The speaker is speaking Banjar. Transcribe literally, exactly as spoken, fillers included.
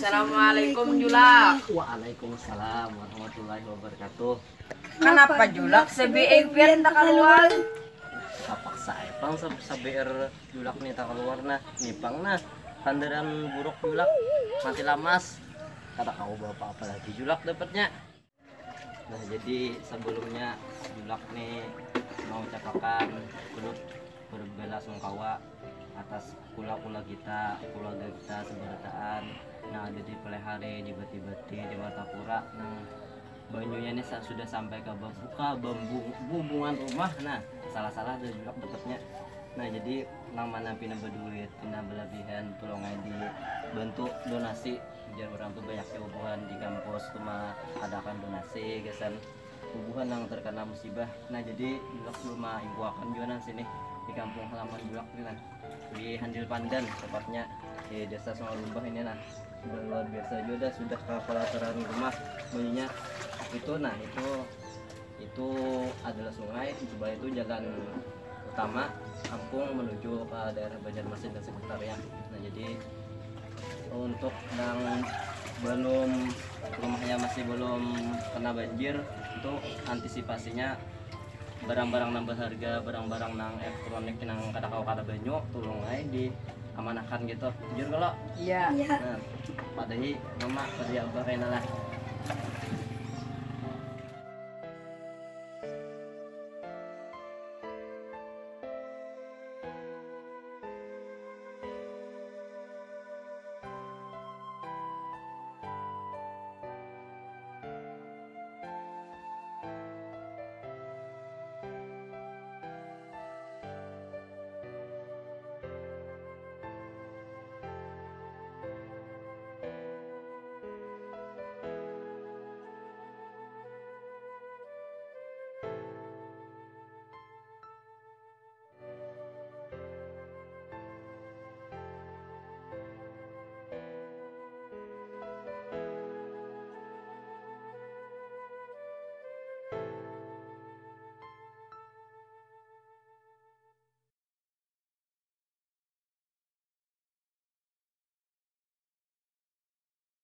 Assalamualaikum, Julak. Waalaikumsalam warahmatullahi wabarakatuh. Kenapa, Julak, sebiing pian tak kaluar? Kapaksa ai pang sab- sabiar Julak ni tak kaluar nah. Ni pang nah, kandaran buruk Julak, mati lamas. Kada kawa baapa-apa lagi Julak dapatnya. Nah, jadi sebelumnya Julak ni mau ucapakan kulut berbela sungkawa atas kula-kula kita, keluarga kita seberataan yang ada di Pelehari, di Bati-Bati, di Martapura, nang banyunya ni sa- sudah sampai ke bambu- ke bambu- bubungan rumah. Nah, salah-salah ada Julak dapatnya. Nah, jadi nang mana pina baduit, pina balabihan, tulung ai dibantu donasi. Ujar urang tu banyaknya bubuhan di kampus tu maadakan donasi gasan bubuhan nang terkena musibah. Nah, jadi Julak tu maimpuakan jua nang sini di kampung halaman Julak ni nah, di Handil Pandan tepatnya, di Desa Sungai Lumbah ini nah. Sudah luar biasa jua dah, sudah ke pelataran rumah banyunya itu. Nah, itu itu adalah sungai, di sebelah itu jalan utama kampung menuju ke daerah Banjarmasin dan sekitarnya. Nah, jadi untuk yang belum, rumahnya masih belum kena banjir, itu antisipasinya barang-barang nang berharga, barang-barang nang elektronik nang kada kawa kada banyu, tulung ai diamanakan gitu. Jujur kalau Iya. Iya. Nah, padahi mama, padahi abah kaina lah.